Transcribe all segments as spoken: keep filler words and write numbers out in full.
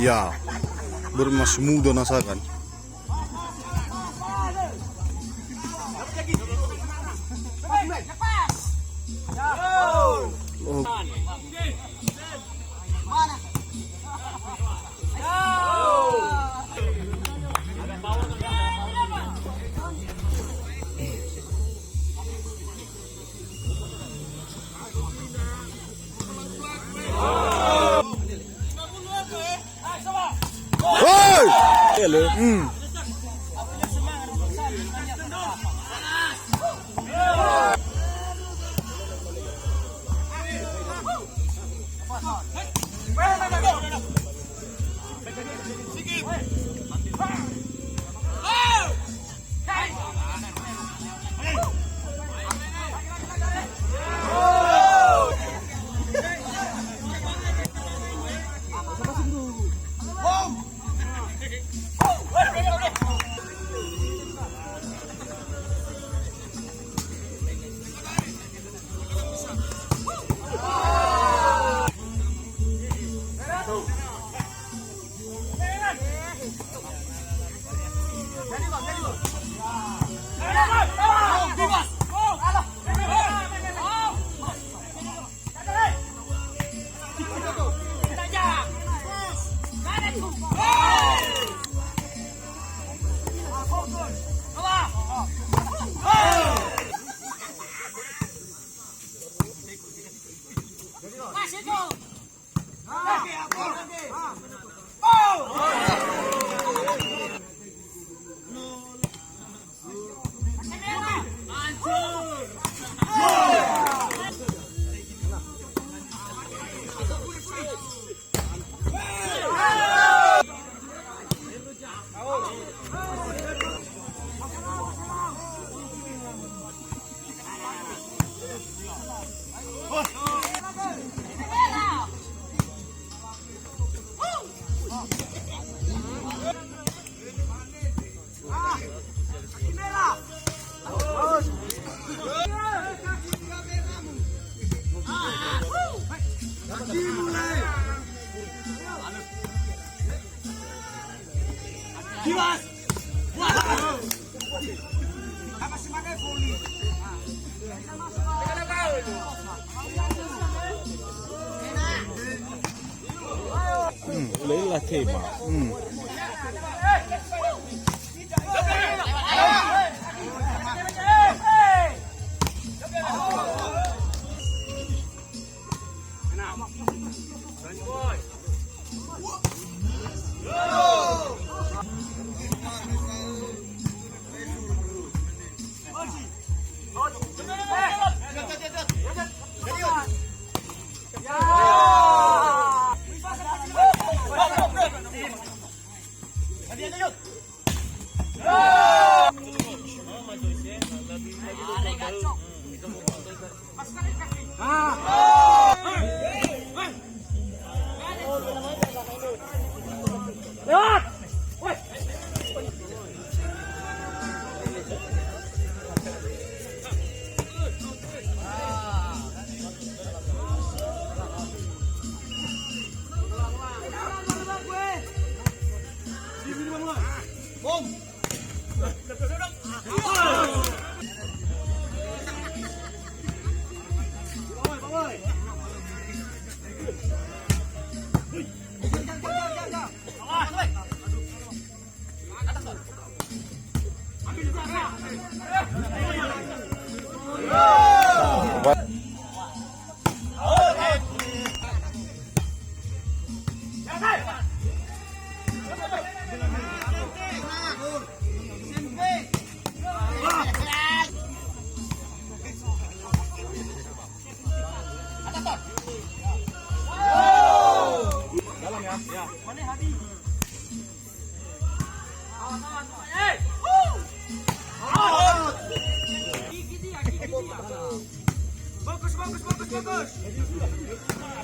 Ya, börö masih muda nasa kan. Oh. Hoi! Ele. Hmm. Hmm, lei la tema. Hmm.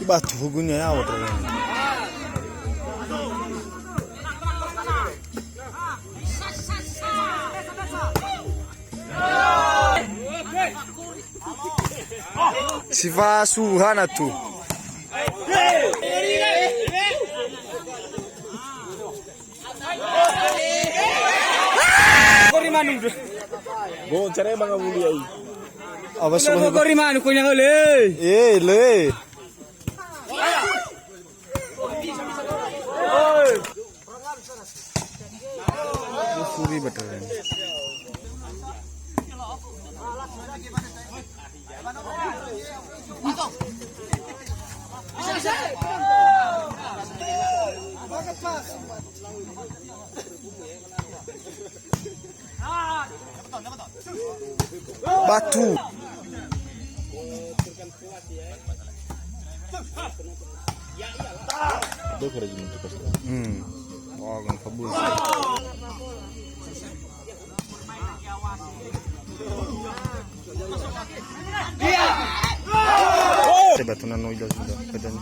Ibatu hugunya ya, waduh. Si fasuhana tu. Kori manu. Bo, cara emang ngawuli ai. Apa suka? Kori manu, kau nyahole. Eh, le. Suri betul. Batu. Hmm. Oh, kan kabul. Coba tuh nano ida sudah, badan.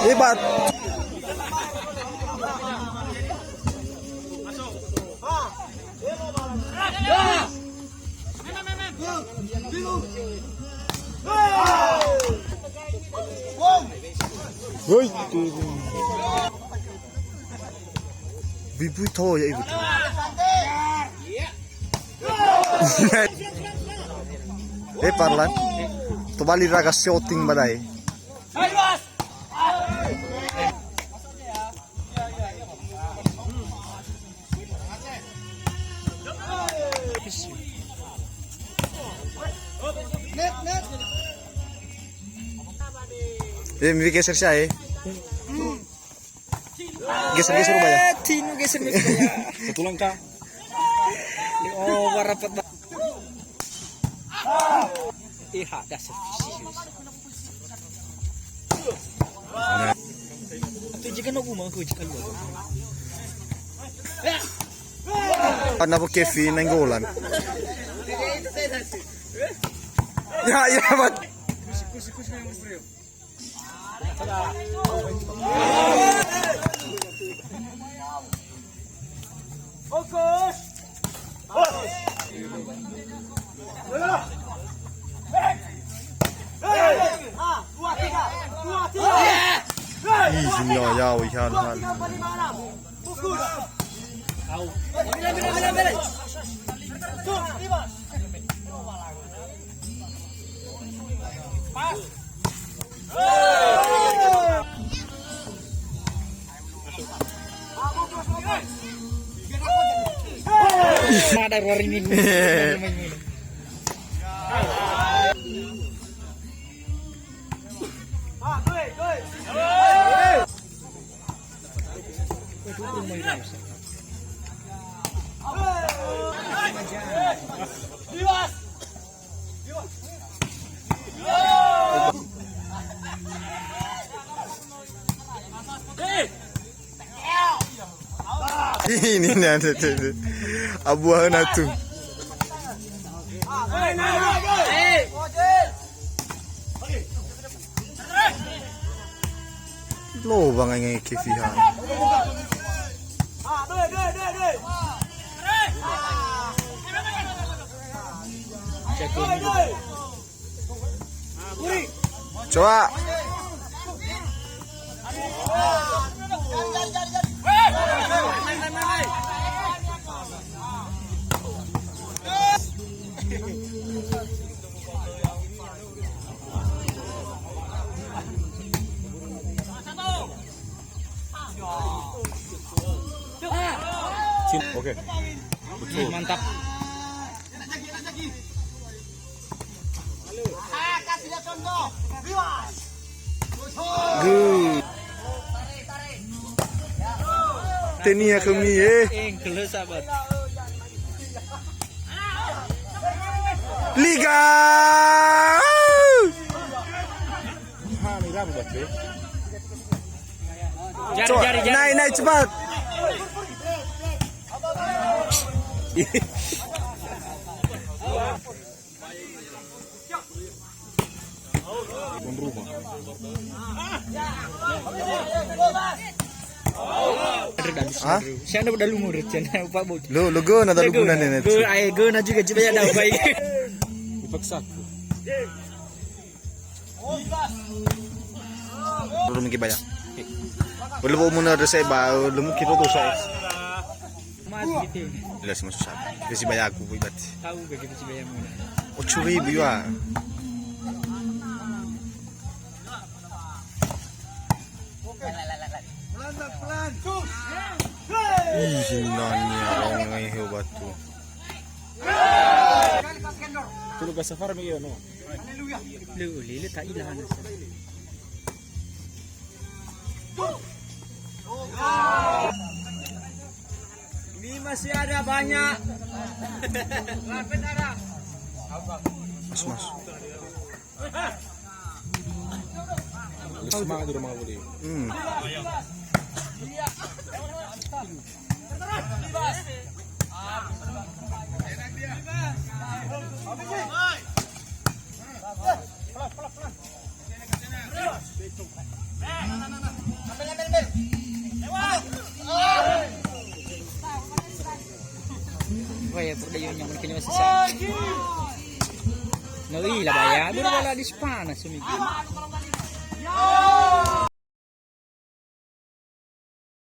Hebat. Woi. Bibui to ya ibu. Eh, Parlan. Tobali raga shooting badai. Eh, mi geser saya, eh. Geser, geser, Ubaya. Eh, Tinu geser, geser. Satu langkah. Oh, warapat ba-, eh, ha, dasar. Atau jika nak gumah, aku jika luar. Karena bu Kevin nenggolan. Ya, ya, Mat. Ih, sini ya, ya, ihan, han. Mada ruar ini. Ini nih, ada tuh. Abu Hana tuh. Lobang ngai Kevihan. Coba. Oke. Betul. Mantap. Good. Tenia khömi, eh. Engkel, sahabat. Liga! Jari, jari, jari. Naik, naik cepat. Tuan rumah. Ada dalu. Ha? Saya ada dalu murid, saya ada upah bot. Lo, lo go na dalu guna nene. Go, ai, go na juga, coba ya, dah, baik. Dipaksaku. Belum mungkin bayar. Belum mau muna resep ba, belum mungkin foto saya. Mas gitu. Jelas masuk sana. Kita si bayar aku, Bu Ibati. Tahu gak kita si bayar muna. Ocho ribu ya. Ih, sindani orang ngai he batu. Tulu gasa far mi no. Lu lele tak ilah. Ini masih ada banyak. Mas, mas. Semangat di rumah beli. Hmm. Wah, ya, perdayo nyaman kenywa sisa. Ngeri lah, bayar dulu lah di Spana seminggu.